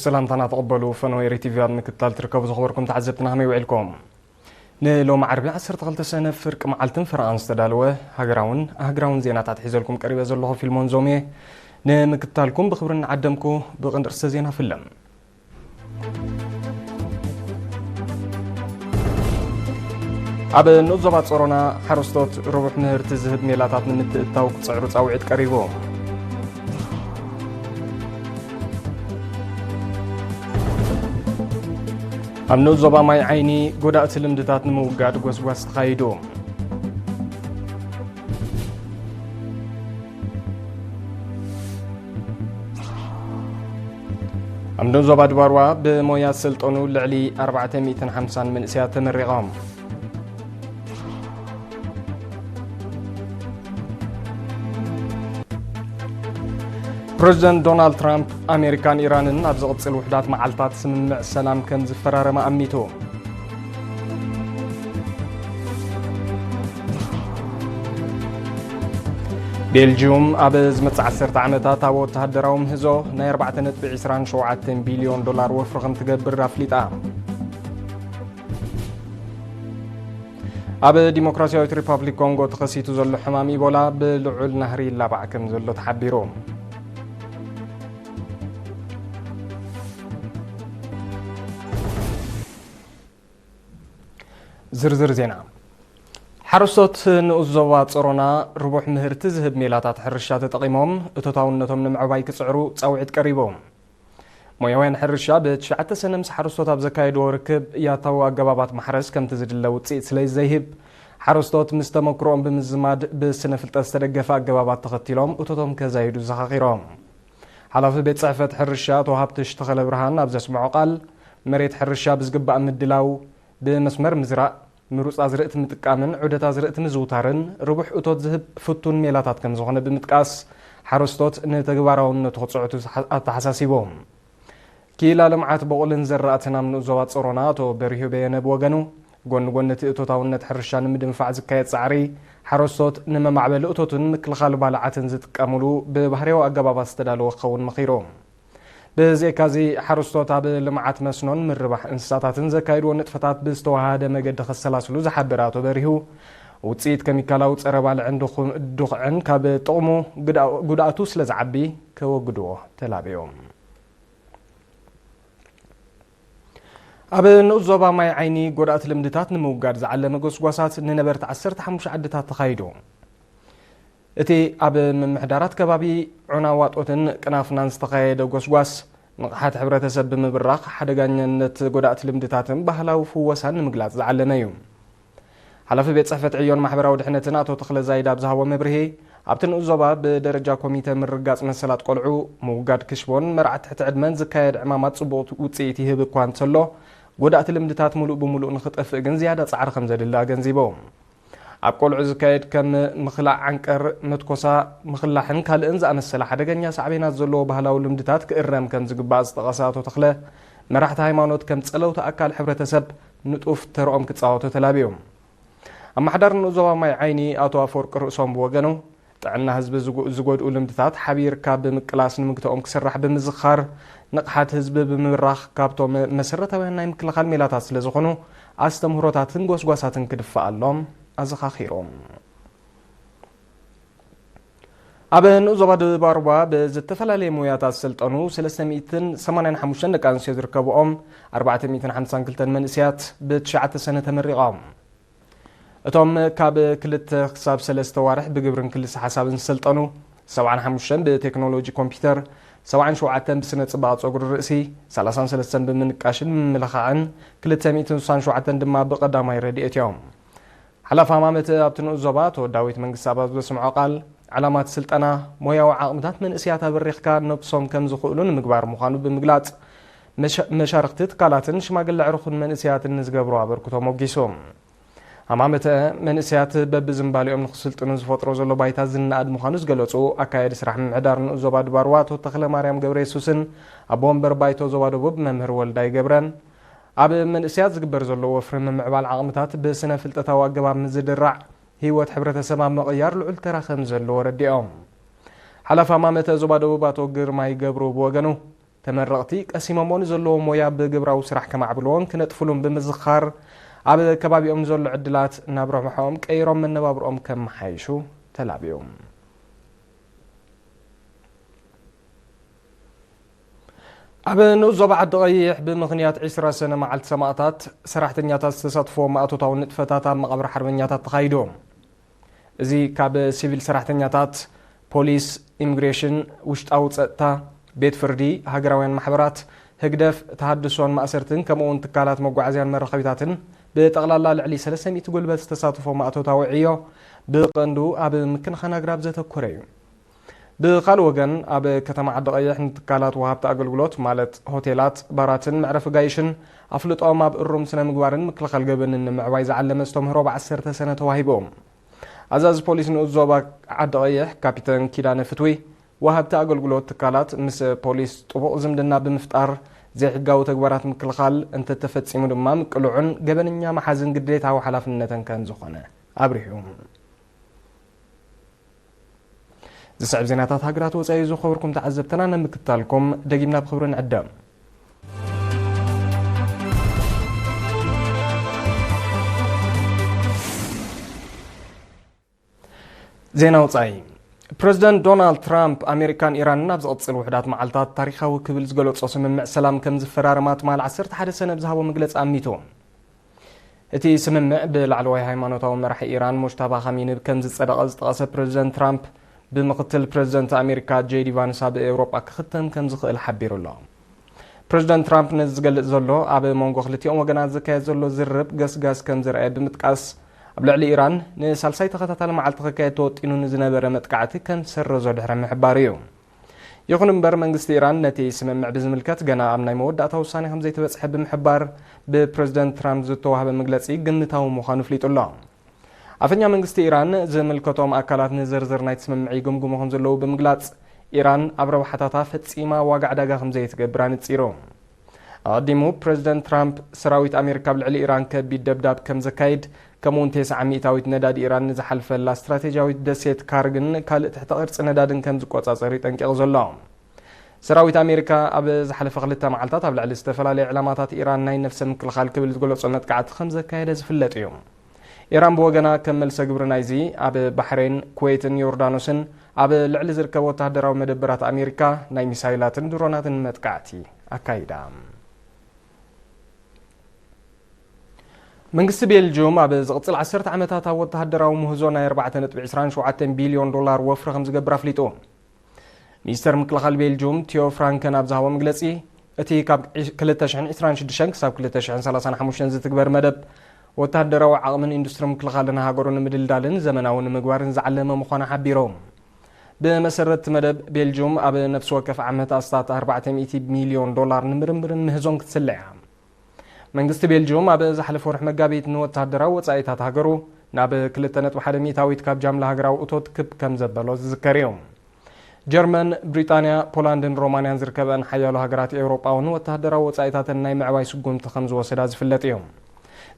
ሰላምታና ተቐበሉ። ፈነወ ኤሪ ቲቪ ኣብ ምክትታል ትርከቡ ዝኸበርኩም ተዓዘብትና ከመይ ውዒልኩም? ንሎሚ ዓርቢ ዓሰርተ ክልተ ሰነ ፍርቂ መዓልትን ፈረቓን ዝተዳለወ ሃገራውን ኣህግራውን ዜናታት ሒዘልኩም ቀሪበ ዘለኹ ፊልሞን ዞም እየ። ንምክትታልኩም ብኽብሪ እናዓደምኩ ብቕንዲ ርእሰ ዜና ፍለም። ኣብ ንኡስ ዞባ ጾሮና ሓረስቶት ርቡሕ ምህርቲ ዝህብ ሜላታት ንምትእትታው ክጽዕሩ ጻውዒት ቀሪቡ። ኣብ ንኡስ ዞባ ማይ ዓይኒ ጎዳእቲ ልምድታት ንምውጋድ ጎስጓስ ተኻይዱ። ኣብ ንኡስ ዞባ ድባርዋ ብሞያ ዝሰልጠኑ ልዕሊ ኣርባዕተ ሚእትን ሓምሳን መንእሰያት ተመሪቖም። ፕረዚደንት ዶናልድ ትራምፕ ኣሜሪካን ኢራንን ኣብ ዝቕጽል ውሑዳት መዓልታት ስምምዕ ሰላም ከም ዝፈራረማ ኣሚቱ። ቤልጅዩም ኣብ ዝመጽእ ዓሰርተ ዓመታት ኣብ ወተሃደራዊ ምህዞ ናይ ኣርባዕተ ነጥቢ ዕስራን ሸውዓተን ቢልዮን ዶላር ወፍሪ ከም ትገብር ኣፍሊጣ። ኣብ ዲሞክራሲያዊት ሪፓብሊክ ኮንጎ ተኸሲቱ ዘሎ ሕማም ኢቦላ ብልዑል ናህሪ ይላባዕ ከም ዘሎ ተሓቢሩ። ዝርዝር ዜና። ሓረስቶት ንኡስ ዞባ ጾሮና ርቡሕ ምህርቲ ዝህብ ሜላታት ሕርሻ ተጠቒሞም እቶታውነቶም ንምዕባይ ክጽዕሩ ጻውዒት ቀሪቡ። ሞያውያን ሕርሻ ብትሽዓተ ሰነ ምስ ሓረስቶት ኣብ ዘካየድዎ ርክብ ያታዊ ኣገባባት ማሕረስ ከምቲ ዝድለ ውጽኢት ስለ ዘይህብ፣ ሓረስቶት ምስ ተመክሮኦም ብምዝማድ ብስነ ፍልጠት ዝተደገፈ ኣገባባት ተኸቲሎም እቶቶም ከዛይዱ ዘኻኺሮም። ሓላፊ ቤት ጽሕፈት ሕርሻ ኣቶ ሃብትሽ ተኸለ ብርሃን ኣብ ዘስምዖ ቃል፣ መሬት ሕርሻ ብዝግባእ ምድላው፣ ብመስመር ምዝራእ፣ ምሩጽ ኣዝርእቲ ምጥቃምን ዑደት ኣዝርእቲ ምዝውታርን ርቡሕ እቶት ዝህብ ፍቱን ሜላታት ከም ዝኾነ ብምጥቃስ፣ ሓረስቶት ንተግባራውነቱ ክጽዕቱ ኣተሓሳሲቦም። ክኢላ ልምዓት በቑልን ዘራእትን ኣብ ንኡስ ዞባ ጾሮና ኣቶ በሪሁ በየነ ብወገኑ፣ ጎኒ ጎኒ እቲ እቶታውነት ሕርሻ ንምድንፋዕ ዝካየድ ጻዕሪ፣ ሓረስቶት ንመማዕበሊ እቶትን ምክልኻል ባልዓትን ዝጥቀሙሉ ብባህርያዊ ኣገባባት ዝተዳለወ ክኸውን መኺሩ። ብዘይካዚ፣ ሓረስቶት ኣብ ልምዓት መስኖን ምርባሕ እንስሳታትን ዘካይድዎ ንጥፈታት ብዝተወሃደ መገዲ ከሰላስሉ ዝሓበረ ኣቶ በሪሁ፣ ውጽኢት ከሚካላዊ ጸረ ባልዕን ድኹ-፣ ድኹዕን ካብ ጥቕሙ ግዳ-፣ ጉድኣቱ ስለ ዝዓቢ ከወግድዎ ተላብዮም። ኣብ ንኡስ ዞባ ማይ ዓይኒ ጎዳእቲ ልምድታት ንምውጋድ ዝዓለመ ጎስጓሳት ንነበርቲ ዓሰርተ ሓሙሽተ ዓድታት ተኻይዱ። እቲ ኣብ ምምሕዳራት ከባቢ ዑና ዋጦትን ቅናፍናን ዝተኻየደ ጎስጓስ፣ ንቕሓት ሕብረተሰብ ብምብራኽ ሓደጋኛነት ጎዳእቲ ልምድታትን ባህላዊ ፍወሳን ንምግላጽ ዝዓለመ እዩ። ሓላፊ ቤት ጽሕፈት ዕዮን ማሕበራዊ ድሕነትን ኣቶ ተኽለ ዛይድ ኣብ ዝሃቦ መብርሂ፣ ኣብቲ ንኡስ ዞባ ብደረጃ ኮሚተ ምርጋጽ መሰላት ቆልዑ፣ ምውጋድ ክሽቦን መርዓ ትሕቲ ዕድመን ዝካየድ ዕማማት ጽቡቕ ውጽኢት ይህብ እኳ እንተሎ፣ ጎዳእቲ ልምድታት ምሉእ ብምሉእ ንኽጠፍእ ግን ዝያዳ ጻዕሪ ከም ዘድሊ ኣገንዚቦም። ኣብ ቆልዑ ዝካየድ ከም ምኽላዕ ዓንቀር፣ መትኮሳ፣ ምኽላሕን ካልእን ዝኣመሰለ ሓደገኛ ሳዕቤናት ዘለዎ ባህላዊ ልምድታት ክእረም ከም ዝግባእ ዝጠቐሰ ኣቶ ተኽለ፣ መራሕቲ ሃይማኖት ከም ጸለውቲ ኣካል ሕብረተሰብ ንጡፍ ተርኦም ክጻወቱ ተላብዮም። ኣመሓዳሪ ንኡስ ዞባ ማይ ዓይኒ ኣቶ ኣፈወርቂ ርእሶም ብወገኑ፣ ጥዕና ህዝቢ ዝጎ-፣ ዝጎድኡ ልምድታት ሓቢርካ ብምቅላስ ንምግታኦም ክስራሕ ብምዝኻር፣ ንቕሓት ህዝቢ ብምብራኽ ካብቶም መሰረታውያን ናይ ምክልኻል ሜላታት ስለ ዝኾኑ፣ ኣስተምህሮታትን ጎስጓሳትን ክድፋኣሎም ኣዘኻኺሮም። ኣብ ንኡስ ዞባ ደቡብ ኣርባ ብዝተፈላለየ ሞያታት ዝሰልጠኑ ሰለስተ ሚእትን ሰማንያን ሓሙሽተን ደቂ ኣንስትዮ ዝርከብኦም ኣርባዕተ ሚእትን ሓምሳን ክልተን መንእሰያት ብትሽዓተ ሰነ ተመሪቖም። እቶም ካብ ክልተ ክሳብ ሰለስተ ዋርሕ ብግብርን ክልሰ ሓሳብን ዝሰልጠኑ፣ ሰብዓን ሓሙሽተን ብቴክኖሎጂ ኮምፒውተር፣ ሰብዓን ሸውዓተን ብስነ ጽባቐ ጸጉሪ ርእሲ፣ ሰላሳን ሰለስተን ብምንቃሽን ምምልኻዕን፣ ክልተ ሚእትን ስሳን ሸውዓተን ድማ ብቐዳማይ ረድኤት እዮም። ሓላፊ ሃማመተ ኣብቲ ንኡስ ዞባ ኣቶ ዳዊት መንግስተኣብ ኣብ ዘስምዖ ቃል፣ ዕላማ እቲ ስልጠና ሞያዊ ዓቕምታት መንእሰያት ኣበሪኽካ ነብሶም ከም ዝኽእሉ ንምግባር ምዃኑ ብምግላጽ፣ መሻ-፣ መሻርኽቲ ትካላትን ሽማግለ ዕሩኽን መንእሰያትን ንዝገብሮ ኣበርክቶ ሞጊሱ። ሃማመተ፣ መንእሰያት በብዝንባሌኦም ንኽስልጥኑ ዝፈጥሮ ዘሎ ባይታ ዝነኣድ ምዃኑ ዝገለጹ ኣካያዲ ስራሕ ምምሕዳር ንኡስ ዞባ ድባርዋ ኣቶ ተኽለ ማርያም ገብረ የሱስን ኣቦ ወንበር ባይቶ ዞባ ደቡብ መምህር ወልዳይ ገብረን፣ ኣብ መንእሰያት ዝግበር ዘሎ ወፍሪ ምምዕባል ዓቕምታት ብስነ ፍልጠታዊ ኣገባብ ምዝድራዕ ህይወት ሕብረተሰብ ኣብ ምቕያር ልዑል ተራ ከም ዘለዎ ረዲኦም። ሓላፊ ሃማመተ ዞባ ደቡብ ኣቶ ግርማይ ገብሩ ብወገኑ፣ ተመረቕቲ ቀሲሞሞ ንዘለዎ ሞያ ብግብራዊ ስራሕ ከማዕብልዎን ክነጥፍሉን ብምዝኻር፣ ኣብ ከባቢኦም ንዘሎ ዕድላት ናብ ረብሓኦም ቀይሮም መነባብርኦም ከመሓይሹ ተላብዮም። ኣብ ንኡስ ዞባ ዓዲ ቀይሕ ብምኽንያት ዕስራ ሰነ መዓልቲ ሰማእታት ሰራሕተኛታት ዝተሳትፎ ማእቶታዊ ንጥፈታት ኣብ መቓብር ሓርበኛታት ተኻይዱ። እዚ ካብ ሲቪል ሰራሕተኛታት፣ ፖሊስ፣ ኢሚግሬሽን፣ ውሽጣዊ ጸጥታ፣ ቤት ፍርዲ፣ ሃገራውያን ማሕበራት፣ ህግደፍ፣ ተሃድሶን ማእሰርትን፣ ከምኡ'ውን ትካላት መጓዓዝያን መራኸቢታትን ብጠቕላላ ልዕሊ ሰለስተ ሚእቲ ጉልበት ዝተሳተፎ ማእቶታዊ ዕዮ ብቐንዱ ኣብ ምክንኻን ኣግራብ ዘተኮረ እዩ። ብኻልእ ወገን፣ ኣብ ከተማ ዓዲ ቀይሕ ንትካላት ወሃብቲ ኣገልግሎት፣ ማለት ሆቴላት፣ ባራትን መዕረፊ ጋይሽን፣ ኣፍልጦኦም ኣብ እሩም ስነ ምግባርን ምክልኻል ገበንን ንምዕባይ ዝዓለመ ዝተምህሮ ብዓሰርተ ሰነ ተዋሂቡ። ኣዛዚ ፖሊስ ንኡስ ዞባ ዓዲ ቀይሕ ካፒተን ኪዳነ ፍትዊ፣ ወሃብቲ ኣገልግሎት ትካላት ምስ ፖሊስ ጥቡቕ ዝምድና ብምፍጣር፣ ዘይሕጋዊ ተግባራት ምክልኻል፣ እንተተፈጺሙ ድማ ምቅልዑን ገበነኛ መሓዝን ግዴታዊ ሓላፍነተን ከም ዝኾነ ኣብሪሁ። ዝስዕብ ዜናታት ሃገራት ወጻኢ ዝኸበርኩም ተዓዘብትና ንምክታልኩም ደጊምና ብኽብሪ ንዕደም። ዜና ወጻኢ። ፕረዚደንት ዶናልድ ትራምፕ፣ ኣሜሪካን ኢራንን ኣብ ዝቕጽል ውሑዳት መዓልታት ታሪኻዊ ክብል ዝገለጾ ስምምዕ ሰላም ከም ዝፈራረማ ትማል ዓሰርተ ሓደ ሰነ ብዝሃቦ መግለጺ ኣሚቱ። እቲ ስምምዕ ብላዕለዋይ ሃይማኖታዊ መራሒ ኢራን ሙጅታባ ኻሚኒ ከም ዝጸደቐ ዝጠቐሰ ፕረዚደንት ትራምፕ፣ ብምኽትል ፕረዚደንት ኣሜሪካ ጄዲ ቫንስ ኣብ ኤውሮጳ ክኽተም ከም ዝኽእል ሓቢሩ ኣሎ። ፕረዚደንት ትራምፕ ነዚ ዝገልጽ ዘሎ፣ ኣብ መንጎ ክልቲኦም ወገናት ዝካየድ ዘሎ ዝርርብ ገስጋስ ከም ዝረኣየ ብምጥቃስ፣ ኣብ ልዕሊ ኢራን ንሳልሳይ ተኸታታሊ መዓልቲ ክካየድ ተወጢኑ ንዝነበረ መጥቃዕቲ ከም ዝሰረዞ ድሕሪ ምሕባሩ እዩ። ይኹን እምበር፣ መንግስቲ ኢራን ነቲ ስምምዕ ብዝምልከት ገና ኣብ ናይ መወዳእታ ውሳኔ ከም ዘይተበጽሐ ብምሕባር፣ ብፕረዚደንት ትራምፕ ዝተዋህበ መግለጺ ግምታዊ ምዃኑ ኣፍሊጡ ኣሎ። ኣፈኛ መንግስቲ ኢራን፣ ዝምልከቶም ኣካላት ንዝርዝር ናይቲ ስምምዕ ይግምግሙ ከም ዘለዉ ብምግላጽ፣ ኢራን ኣብ ረብሓታታ ፈጺማ ዋጋ ዕዳጋ ከም ዘይትገብር ኣነጺሩ። ኣቐዲሙ፣ ፕረዚደንት ትራምፕ፣ ሰራዊት ኣሜሪካ ኣብ ልዕሊ ኢራን ከቢድ ደብዳብ ከም ዘካይድ፣ ከምኡ'ውን ተስዓ ሚእታዊት ነዳዲ ኢራን ንዝሓልፈላ ስትራቴጂያዊት ደሴት ካርግን ካልእ ትሕተ ቅርጺ ነዳድን ከም ዝቆጻጸር እዩ ጠንቂቑ ዘሎ። ሰራዊት ኣሜሪካ ኣብ ዝሓለፈ ክልተ መዓልታት ኣብ ልዕሊ ዝተፈላለዩ ዕላማታት ኢራን ናይ ነፍሰ ምክልኻል ክብል ዝገለጾ መጥቃዕቲ ከም ዘካየደ ዝፍለጥ እዩ። ኢራን ብወገና፣ ከም መልሰ ግብሪ ናይዚ፣ ኣብ ባሕሬን፣ ኩዌትን ዮርዳኖስን ኣብ ልዕሊ ዝርከቡ ወተሃደራዊ መደበራት ኣሜሪካ ናይ ሚሳይላትን ድሮናትን መጥቃዕቲ ኣካይዳ። መንግስቲ ቤልጅዩም ኣብ ዝቕጽል ዓሰርተ ዓመታት ኣብ ወተሃደራዊ ምህዞ ናይ ኣርባዕተ ነጥቢ ዕስራን ሸውዓተን ቢልዮን ዶላር ወፍሪ ከም ዝገብር ኣፍሊጡ። ሚኒስተር ምክልኻል ቤልጅዩም ቲዮ ፍራንከን ኣብ ዝሃቦ መግለጺ፣ እቲ ካብ ክልተ ሽሕን ዕስራን ሽዱሽተን ክሳብ ክልተ ሽሕን ሰላሳን ሓሙሽተን ዝትግበር መደብ፣ ወተሃደራዊ ዓቕምን ኢንዱስትሪ ምክልኻልን ሃገሩ ንምድልዳልን ዘመናዊ ንምግባርን ዝዓለመ ምዃኑ ሓቢሮም። ብመሰረት እቲ መደብ፣ ቤልጅዩም ኣብ ነፍሲ ወከፍ ዓመት ኣስታት ኣርባዕተ ሚእቲ ሚልዮን ዶላር ንምርምርን ምህዞን ክትስለ እያ። መንግስቲ ቤልጅዩም ኣብ ዝሓለፈ ወርሒ መጋቢት ንወተሃደራዊ ወጻኢታት ሃገሩ ናብ ክልተ ነጥቢ ሓደ ሚእታዊት ካብ ጃምላ ሃገራዊ እቶት ክብ ከም ዘበሎ ዝዝከር እዩ። ጀርመን፣ ብሪጣንያ፣ ፖላንድን ሮማንያን ዝርከበን ሓያሎ ሃገራት ኤውሮጳ እውን ወተሃደራዊ ወጻኢታተን ናይ ምዕባይ ስጉምቲ ከም ዝወሰዳ ዝፍለጥ እዩ።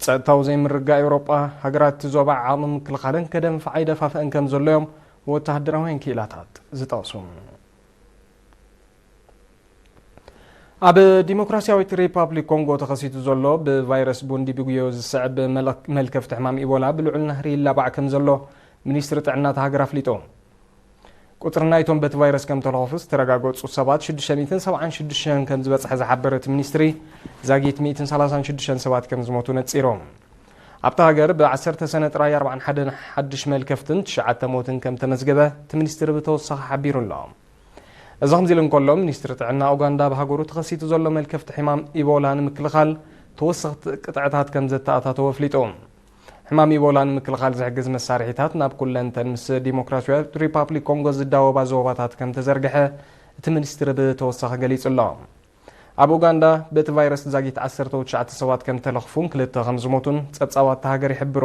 ጸጥታዊ ዘይምርግጋእ ኤውሮጳ፣ ሃገራት እቲ ዞባ ዓቕሚ ምክልኻለን ከደንፍዓ ይደፋፍአን ከም ዘሎ እዮም ወተሃደራውያን ክኢላታት ዝጠቕሱ። ኣብ ዲሞክራሲያዊት ሪፓብሊክ ኮንጎ ተኸሲቱ ዘሎ ብቫይረስ ቡንዲ ብጉዮ ዝስዕብ መለ-፣ መልከፍቲ ሕማም ኢቦላ ብልዑል ናህሪ ይላባዕ ከም ዘሎ ሚኒስትሪ ጥዕና እታ ሃገር ኣፍሊጡ። ቁጽሪ ናይቶም በቲ ቫይረስ ከም ተለኸፉ ዝተረጋገጹ ሰባት ሽዱሽተ ሚእትን ሰብዓን ሽዱሽተን ከም ዝበጽሐ ዝሓበረ እቲ ሚኒስትሪ፣ ዛጊት ሚእትን ሰላሳን ሽዱሽተን ሰባት ከም ዝሞቱ ነጺሩ። ኣብታ ሃገር ብዓሰርተ ሰነ ጥራይ ኣርባዓን ሓደን ሓድሽ መልከፍትን ትሽዓተ ሞትን ከም ተመዝገበ እቲ ሚኒስትሪ ብተወሳኺ ሓቢሩ ኣሎ። እዚ ከምዚ ኢሉ እንከሎ፣ ሚኒስትሪ ጥዕና ኡጋንዳ ኣብ ሃገሩ ተኸሲቱ ዘሎ መልከፍቲ ሕማም ኢቦላ ንምክልኻል ተወሰኽቲ ቅጥዕታት ከም ዘተኣታተወ ኣፍሊጡ። ሕማም ኢቦላ ንምክልኻል ዝሕግዝ መሳርሒታት ናብ ኩለንተን ምስ ዲሞክራሲያዊት ሪፓብሊክ ኮንጎ ዝዳወባ ዞባታት ከም ተዘርግሐ እቲ ሚኒስትሪ ብተወሳኺ ገሊጹ ኣሎ። ኣብ ኡጋንዳ በቲ ቫይረስ ዛጊት ዓሰርተ ትሽዓተ ሰባት ከም ተለኽፉን ክልተ ከም ዝሞቱን ጸብጻባት እታ ሃገር ይሕብሩ።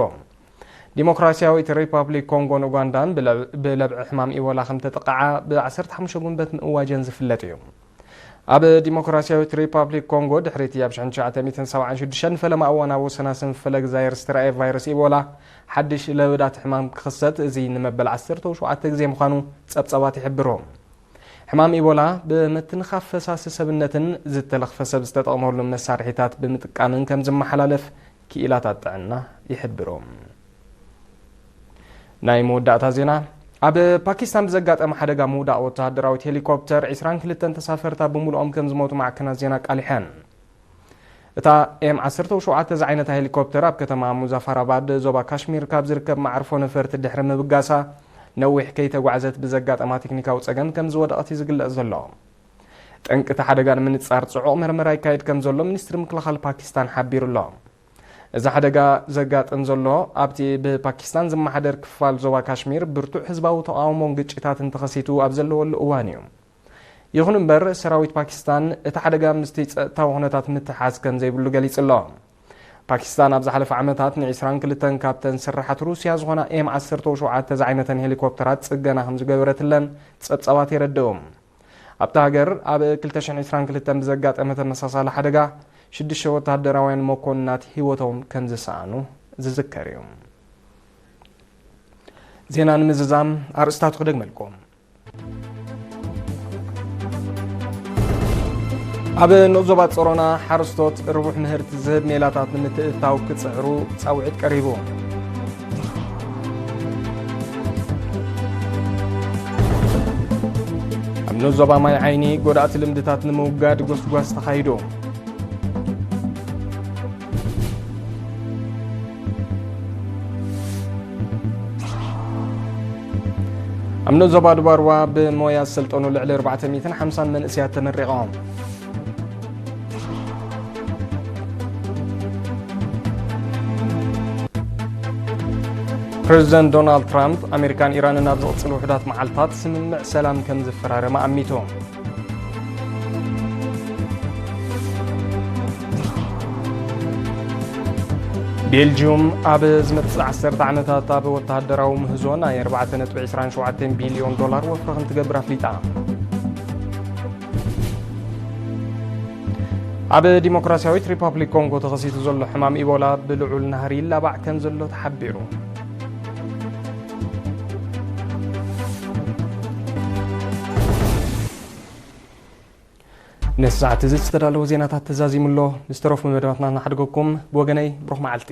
ዲሞክራሲያዊት ሪፓብሊክ ኮንጎን ኡጋንዳን ብለ-፣ ብለብዒ ሕማም ኢቦላ ከም ተጠቕዓ ብዓሰርተ ሓሙሽተ ጉንበት ምእዋጀን ዝፍለጥ እዩ። ኣብ ዲሞክራሲያዊት ሪፓብሊክ ኮንጎ ድሕሪ እቲ ኣብ ሽሕን ትሽዓተ ሚእትን ሰብዓን ሽዱሽተን ፈለማ እዋን ኣብ ወሰናስን ፈለግ ዛየር ዝተራእየ ቫይረስ ኢቦላ ሓድሽ ለበዳ እቲ ሕማም ክኽሰት፣ እዚ ንመበል ዓሰርተ ሸውዓተ ግዜ ምዃኑ ጸብጻባት ይሕብሩ። ሕማም ኢቦላ ብምትንኻፍ ፈሳሲ ሰብነትን ዝተለኽፈ ሰብ ዝተጠቕመሉ መሳርሒታት ብምጥቃምን ከም ዝመሓላለፍ ክኢላታት ጥዕና ይሕብሩ። ናይ መወዳእታ ዜና። ኣብ ፓኪስታን ብዘጋጠመ ሓደጋ ምውዳቕ ወተሃደራዊት ሄሊኮፕተር ዒስራን ክልተን ተሳፈርታ ብምሉኦም ከም ዝሞቱ ማዕከናት ዜና ኣቃሊሐን። እታ ኤም ዓሰርተ ሸውዓተ ዝዓይነታ ሄሊኮፕተር ኣብ ከተማ ሙዛፋራባድ ዞባ ካሽሚር ካብ ዝርከብ መዓርፎ ነፈርቲ ድሕሪ ምብጋሳ ነዊሕ ከይተጓዕዘት ብዘጋጠማ ቴክኒካዊ ጸገም ከም ዝወደቐት እዩ ዝግለጽ ዘሎ። ጠንቂ እቲ ሓደጋ ንምንጻር ጽዑቕ መርመራ ይካየድ ከም ዘሎ ሚኒስትሪ ምክልኻል ፓኪስታን ሓቢሩ ኣሎ። እዚ ሓደጋ ዘጋጥም ዘሎ ኣብቲ ብፓኪስታን ዝመሓደር ክፋል ዞባ ካሽሚር ብርቱዕ ህዝባዊ ተቓውሞን ግጭታትን ተኸሲቱ ኣብ ዘለወሉ እዋን እዩ። ይኹን እምበር፣ ሰራዊት ፓኪስታን እቲ ሓደጋ ምስቲ ጸጥታዊ ኩነታት ምትሓዝ ከም ዘይብሉ ገሊጹ ኣሎ። ፓኪስታን ኣብ ዝሓለፈ ዓመታት ን ዒስራን ክልተን ካብተን ስርሓት ሩስያ ዝኾና ኤም ዓሰርተ ሸውዓተ ዝዓይነተን ሄሊኮፕተራት ጽገና ከም ዝገበረትለን ጸብጻባት የረድኡ። ኣብታ ሃገር ኣብ ክልተ ሽሕን ዕስራን ክልተን ብዘጋጠመ ተመሳሳሊ ሓደጋ ሽዱሽተ ወተሃደራውያን መኮንናት ህይወቶም ከም ዝሰኣኑ ዝዝከር እዩ። ዜና ንምዝዛም ኣርእስታቱ ክደግመልኩም። ኣብ ንኡስ ዞባ ጸሮና ሓረስቶት ርቡሕ ምህርቲ ዝህብ ሜላታት ንምትእትታው ክጽዕሩ ጻውዒት ቀሪቡ። ኣብ ንኡስ ዞባ ማይ ዓይኒ ጎዳእቲ ልምድታት ንምውጋድ ጎስጓስ ተኻይዱ። ኣብ ንኡስ ዞባ ዱባርዋ ብሞያ ዝሰልጠኑ ልዕሊ ኣርባዕተ ሚእትን ሓምሳን መንእሰያት ተመሪቖም። ፕሬዚደንት ዶናልድ ትራምፕ ኣሜሪካን ኢራንን ኣብ ዝቕጽሉ ውሑዳት መዓልታት ስምምዕ ሰላም ከም ዝፈራረማ ኣሚቱ። ቤልጅዩም ኣብ ዝመጽእ ዓሰርተ ዓመታት ኣብ ወተሃደራዊ ምህዞ ናይ ኣርባዕተ ነጥቢ ዕስራን ሸውዓተን ቢልዮን ዶላር ወፍሪ ከም ትገብር ኣፍሊጣ። ኣብ ዲሞክራሲያዊት ሪፓብሊክ ኮንጎ ተኸሲቱ ዘሎ ሕማም ኢቦላ ብልዑል ናህሪ ይላባዕ ከም ዘሎ ተሓቢሩ። ነዚ ሰዓት እዚ ዝተዳለወ ዜናታት ተዛዚሙ ኣሎ። ምስ ተረፉ መደባትና እናሓድገኩም ብወገነይ ብሩኽ መዓልቲ።